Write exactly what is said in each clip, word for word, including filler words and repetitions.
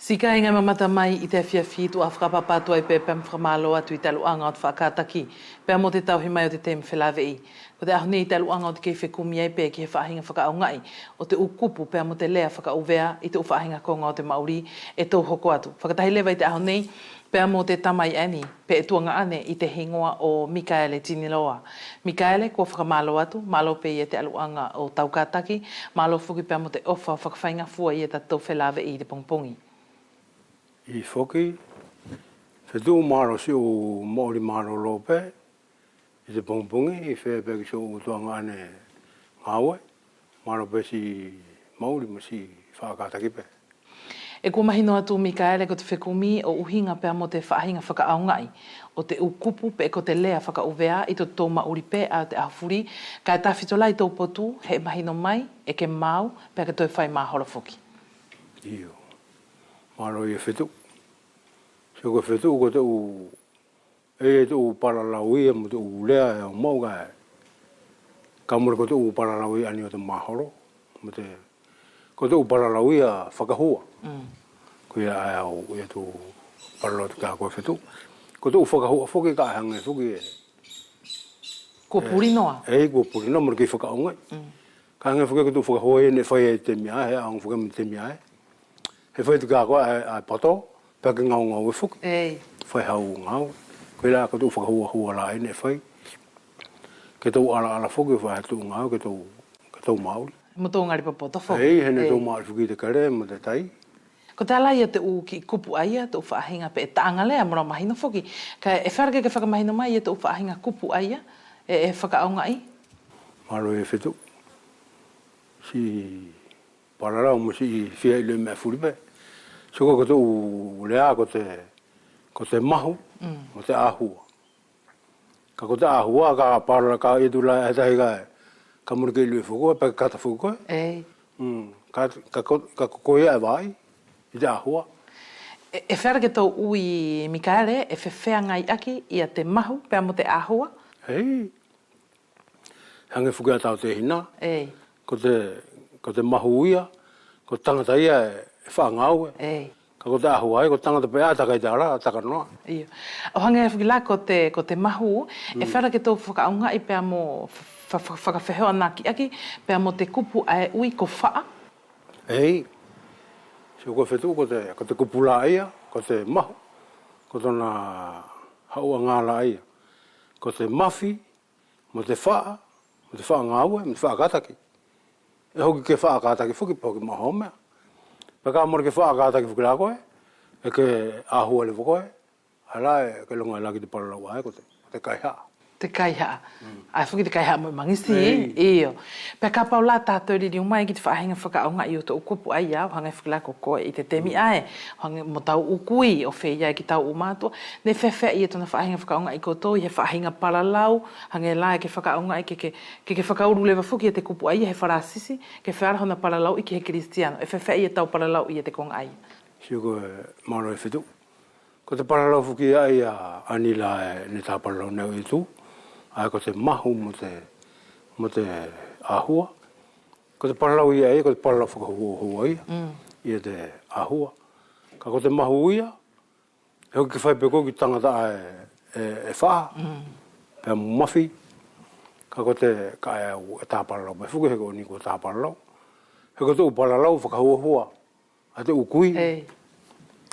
Siʻi kāiga ʻe mamata mai ʻi te afiafi, tuʻa fakapapau atu ai pea mo fakamālō atu ʻi te ʻaluʻaga ʻo te faʻa kātaki pea mo te tauhi mai ʻo te temi felāveʻi. Ko te ʻaho nei ʻi te ʻaluʻaga ʻo te kei fekumi ai pea ki he faʻahiga fakaʻaogaʻi ʻo te ʻu kupu pea mo te lea fakaʻuvea ʻi te ʻu faʻahiga koga ʻo te maʻuli ʻe tou hoko atu. Fakatahi leva ʻi te ʻaho nei pea mo te tamai ʻaeni, pe ʻe tuagaʻane ʻi te higoa ʻo Mikaele Tiniloa. Mikaele, kua fakamālō atu, mālō pe ia te ʻaluʻaga ʻo tau kātaki, mālō foki pea mo te ʻofa fakafaigafua ia tatou felāveʻi ʻi te pogipogi. ʻIo foki, Fetuʻu, mālō siʻou maʻuli mālōlō pe ʻi te pogipogi, ʻi fea pe ki siʻou tuagaʻane gāue, mālō pe siʻi maʻuli mo siʻi faʻa kātaki pe. ʻE kua mahino atu Mikaele ko te fekumi ʻo ʻuhiga pea mo te faʻahiga fakaʻaogaʻi ʻo te ʻu kupu pe ko te lea fakaʻuvea ʻi totatou maʻuli pe ʻae ʻo te ʻaho fuli, kaʻe tafito la ʻi tou potu, he ʻe mahino mai ʻe ke maʻu pea ke toe fai maholo foki. ʻIo. Mālō ia Fetuʻu. Siʻi ko Fetuʻu ko te ʻu ʻE, ʻe te ʻu palalau ia mo te ʻu lea ʻe au maʻu kaʻe, kaʻe mole ko te ʻu palalau ia ʻaeni ʻo te maholo, mo te, ko te ʻu palalau ia fakahua. Mm. Koia ʻae au ia te ʻu palalau te kaʻe ko Fetuʻu. Ko te ʻu fakahua foki kaʻe hage foki ʻe. Kua puli noa. ʻE, kua puli noa, mole kei fakaʻaogaʻi. Mm. Kaʻe hage foki ko te ʻu fakahua ia neʻe fai ai te temi ʻae, he ʻaoga foki mo te temi ʻae. He fai te kaʻe ko ʻae, ʻae poto, pea ke gaugau e foki. Ei. Fai hau gau. Koia la ko te ʻu fakahuahua la ʻae neʻe fai. Ke tou alaala foki, fai te ʻu gau, ke tou, ke tou maʻuli. Mo tou gali popoto foki. Ei, he neʻe tou maʻuli foki ʻi te kele, mo te tai. Ko te ala ia te ʻu kiʻi kupu ʻaia, te ʻu faʻahiga pe ʻe taʻaga lea mo lau mahino foki. Kaʻe feala ke ke fakamahino mai ia te ʻu faʻahiga kupu ʻaia, ʻe, ʻe fakaʻaogaʻi? Mālō e Fetuʻu. Siʻi palalau mo siʻi fia iloʻi meʻa fuli pe. Sio ko te ʻu lea ko te, ko te mahu, mm, mo te ʻahua. Kaʻe ko te ʻahua, kaʻe palalau kaʻe ʻi atu la e tahi kaʻe, kaʻe mole kei iloʻi foki koe, pea ke kata foki koe. Ei. Mm, kaʻe, kaʻe ko, kaʻe ko koia ʻe vaʻi ʻi te ʻahua. ʻE, ʻe feala ke tou ui Mikaele, ʻe fefeagaiʻaki ia te mahu pea mo te ʻahua? Ei. Hage foki ia tau tehina. Ei. Ko te, ko te mahu ia, ko te tagata ia ʻe, ʻe faʻa gaue. Ei. Kaʻe ko te ʻahua ia, ko te tagata pe ʻae ʻe taka ʻi te ala, ʻe taka noa. Io. ʻO hage foki la ko te, ko te mahu, ʻe, mm, feala ke tou fakaʻaogaʻi pea mo fa-, fa-, fakafehoanakiʻaki pea mo te kupu ʻae ʻe ui ko faʻa? Ei. Sio ko Fetuʻu ko te, ko te kupu la ia, ko te mahu, ko tona haʻuʻaga la ia. Ko te mafi, mo te faʻa, mo te faʻa gaue, mo te faʻa kataki. ʻE hoki ke faʻa kataki foki, pe hoki maʻu hau meʻa. Pea kaʻe mole ke faʻa kataki foki la koe, ʻe ke ʻahua leva koe, ala ʻe ke logo la ki te palalau ʻae ko te, ko te kaihaʻa. Te kaihaʻa. Mm. ʻAe foki te kaihaʻa mo magisi, ei, io. Pea kapau la ta toe liliu mai ki te faʻahiga fakaʻaogaʻi ʻo te ʻu kupu ʻaia, ʻo hage foki la ko koe ʻi te temi ʻae, ʻo hage mo tau ʻu kui, ʻo feia ki tau ʻu matuʻa, neʻe feafeaʻi ia tona faʻahiga fakaʻaogaʻi koutou ʻi he faʻahiga palalau, hage la ʻe ke fakaʻaogaʻi ke, ke, ke, ke fakaulu leva foki ia te kupu ʻaia he falasisi, ke feala hona palalauʻi ki he kilisitiano, ʻe feafeaʻi ia tau palalauʻi ia te koga ʻaia? Sio koe, mālō e Fetuʻu. Ko te palalau foki ʻaia ʻaeni la ʻe neʻe ta palalau nei ʻi ʻuta, ʻae ko te mahu mo te, mo te ʻahua. Ko te palalau ia ʻaia, ko te palalau fakahuahua ia, mm, ia te ʻahua. Kaʻe ko te mahu ia, ʻe hoki ke fai pe koe ki te tagata ʻae ʻe, ʻe, ʻe faʻa, mm, pea mo mafi. Kaʻe ko te, kaʻe au ʻe ta palalau mai foki, he ko ʻaeni kua ta palalau. He ko te ʻu palalau fakahuahua ʻa te ʻu kui. Ei.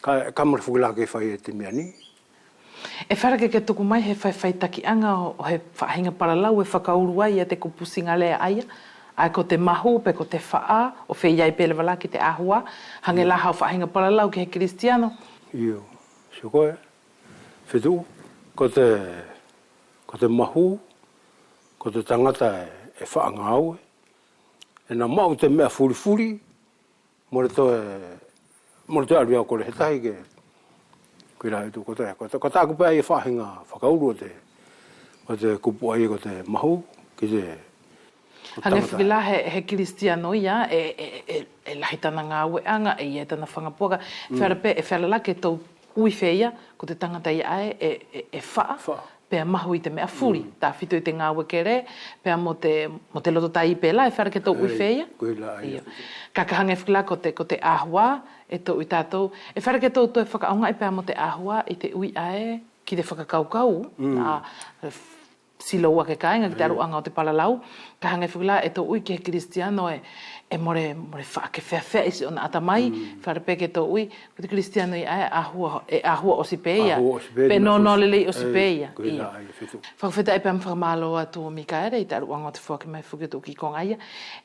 Kaʻe, kaʻe mole foki la kei fai e te meʻa ni. ʻE feala ke ke tuku mai he faʻifaʻitakiʻaga ʻo, ʻo he faʻahiga palalau ʻe fakaulu ai ia te kupusiga lea ʻaia, ʻae ko te mahu pe ko te faʻa, ʻo feia pe leva la ki te ʻahua, hage la hau faʻahiga palalau ki he kilisitiano. Io, sio koe, Fetuʻu, ko te, ko te mahu, ko te tagata ʻe, ʻe faʻa gaue, ʻe ina maʻu te meʻa fulifuli, mole toe, mole toe alu ia ʻo kole he tahi ke, koia la ʻi ʻuta, ko te, ko te, ko taku pe ʻaia faʻahiga fakaulu ʻo te, ʻo te kupu ʻaia ko te mahu, ki te, ko te tagata. Hage foki la he, he kilisitiano ia, ʻe, ʻe, ʻe, ʻe lahi tana gaueʻaga, ʻe ia tana faga puaka, mm, feala pe, ʻe feala la ke tou ui feia, ko te tagata ia ʻae, ʻe, ʻe, ʻe faʻa. Faʻa. pea mahu ʻi te meʻa fuli, tafito ʻi te gaue kele, pea mo te, mo te loto tai pe la, ʻe feala ke tou ui feia? Kaʻe hage foki la ko te, ko te ʻahua, ʻe tou ui tatou, ʻe feala ke tou toe fakaʻaogaʻi pea mo te ʻahua ʻi te ui ʻae ki te fakakaukau, a, siloua ke kaiga ki te aluʻaga ʻo te palalau, kaʻe hage foki la ʻe tou ui ki he kilisitiano ʻe, ʻe mole, mole faʻa ke feafeaʻi siʻona ʻatamai, feala pe ke tou ui, ko te kilisitiano ʻae ʻe ʻahua, ʻe ʻahua ʻosi pe ia. Pe nonoa lelei ʻosi pe ia. Fakafetaʻi pea mo fakamalo atu Mikaele ʻi te aluʻaga ʻo te foaki mai foki ʻo te ʻu kiʻi koga ia.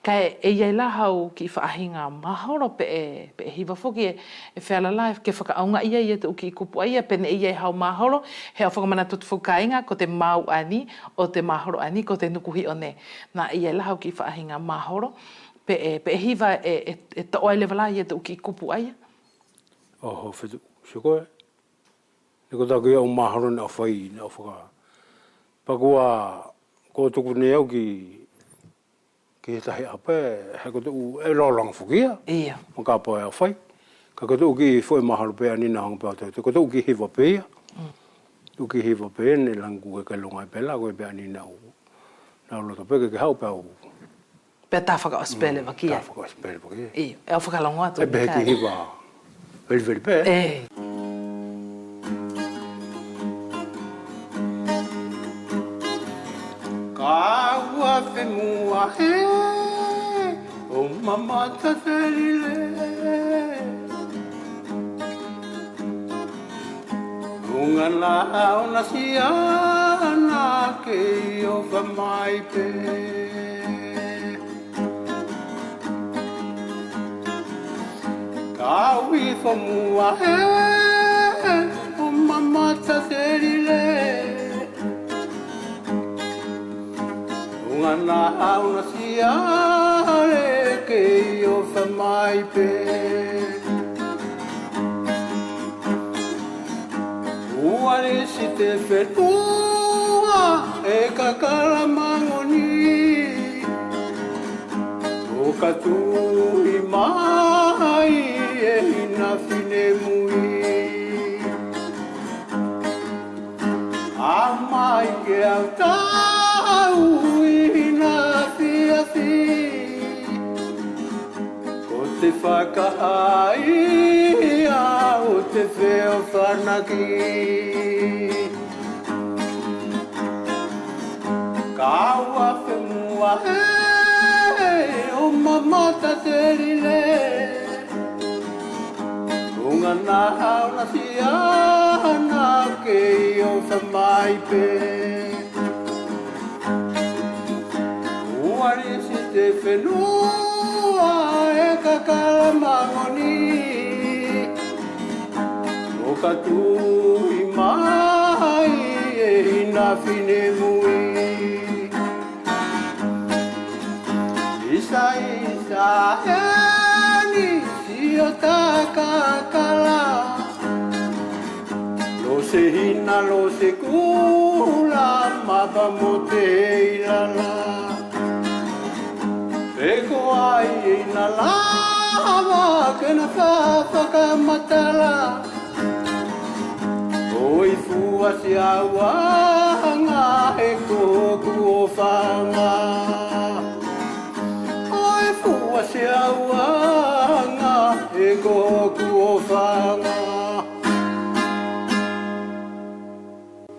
Kaʻe ʻe ʻi ai la hau kiʻi faʻahiga maholo pe ʻe, pe ʻe hiva foki ʻe, ʻe feala la ke fakaʻaogaʻi ia te ʻu kiʻi kupu ʻaia, pe neʻe ʻi ai hau maholo, he au fakamanatu atu foki kaiga, ko te mau ʻaeni ʻo te maholo ʻaeni, ko te nuku hiʻo nei. Neʻe ʻi ai la hau kiʻi faʻahiga maholo, pe ʻe, pe ʻe hiva ʻe, ʻe, ʻe toʻo ai leva la ia te ʻu kiʻi kupu ʻaia. Oho, Fetuʻu, sio koe. Neʻe ko taku ia ʻu maholo neʻe au fai, neʻe au faka-, pea kua, kua tuku nei au ki, ki he tahi ʻaho pe, he ko te ʻu ʻe lologo foki ia. Ia. Makapau ʻe au fai. Kaʻe ko te ʻu kiʻi foʻi maholo pe ʻaeni neʻe au haga pe au te, ko te ʻu kiʻi hiva pe ia. Te ʻu kiʻi hiva pe ia neʻe lagi kua ke logo ai pe la, ko ia pe ʻaeni neʻe au, neʻe au loto pe ke, ke haʻu pe au. Pea ta fakaʻosi pe leva ki ai. Ta fakaʻosi pe leva ki ai. Io, ʻe au fakalogo atu. ʻE pehē ki hiva veliveli pe. E. Kaua femua he, ʻo mamata felile. Ugana ʻona siana kei ʻofa mai pe. Kaua femua he, ʻo mamata felile. Ugana ʻona siale kei ʻofa mai pe. Ua lisi te fenua ʻe kakala magoni. ʻO ka tuʻi mai e hina finemui. Amai ke au tau ʻi hina afiafi. Ko te fakaʻaia ʻo te feofanaki. Kaua femua he, ʻo mamata felile. Ugana ʻona siana kei ʻofa mai pe. Ua lisi te fenua ʻe kakala magoni. ʻO ka tuʻi mai e hina finemui. Isaisa ʻeni sio takakala. Lose hina, lose kula, mapa mo te ilala. Pe ko ai ʻe ina lava ke na fafakamatala. ʻOi fua siau aga he ko hoku ʻofaga. ʻOi fua siau aga he ko hoku ʻofaga.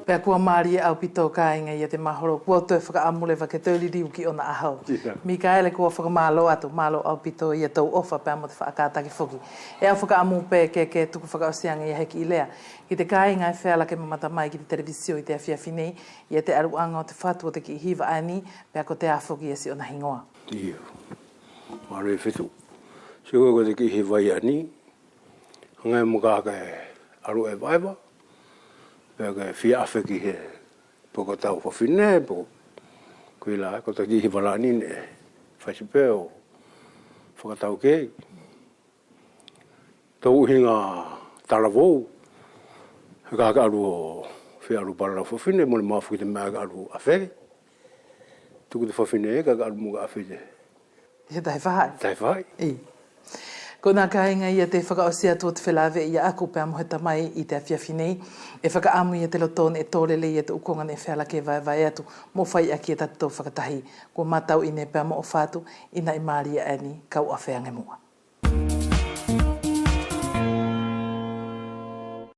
Pea kua malie ʻaupito kaiga ia te maholo, kua toe fakaʻamu leva ke toe liliu ki ʻona ʻaho. Ia. Mikaele, kua fakamalo atu, malo ʻaupito ia tou ʻofa pea mo te faʻa kataki foki. ʻE au fakaʻamu pe ke, ke tuku fakaʻosi age ia he kiʻi lea ki te kaiga ʻe feala ke mamata mai ki te televisio ʻi te afiafi nei, ia te aluʻaga ʻo te fatu ʻo te kiʻi hiva ʻaeni, pea kotea foki ia siʻona higoa. Ia. Malo Fetuʻu. Sio koe ko te kiʻi hiva ʻaeni, hage mo ka ke alu evaeva, pea ke fia afe ki he, pe ko tau fafine, pe ko, ko ʻi la, ko te kiʻi hiva la ʻaeni neʻe fai siʻi pe ʻo fakatau ki ai. Tou ʻuhiga talavou, he ka ke alu ʻo fia alu palalau fafine, mole maʻu foki te meʻa ke alu afe. Tuku te fafine ka ke alu mo ka afe te He tahi faʻahi. Tahi faʻahi. Io. Ko ʻena kaiga ia te fakaʻosi atu ʻo te felaveʻi ia ʻaku pea mo he tamai ʻi te afiafi nei. ʻE fakaʻamu ia te loto neʻe tō lelei ia te ʻu koga neʻe feala ke vaevae atu mo fai ʻaki e tatatou fakatahi. Kua matau ʻi henī pea mo ʻofa atu, ʻi naʻi Malia ʻaeni, kau ʻafea age muʻa.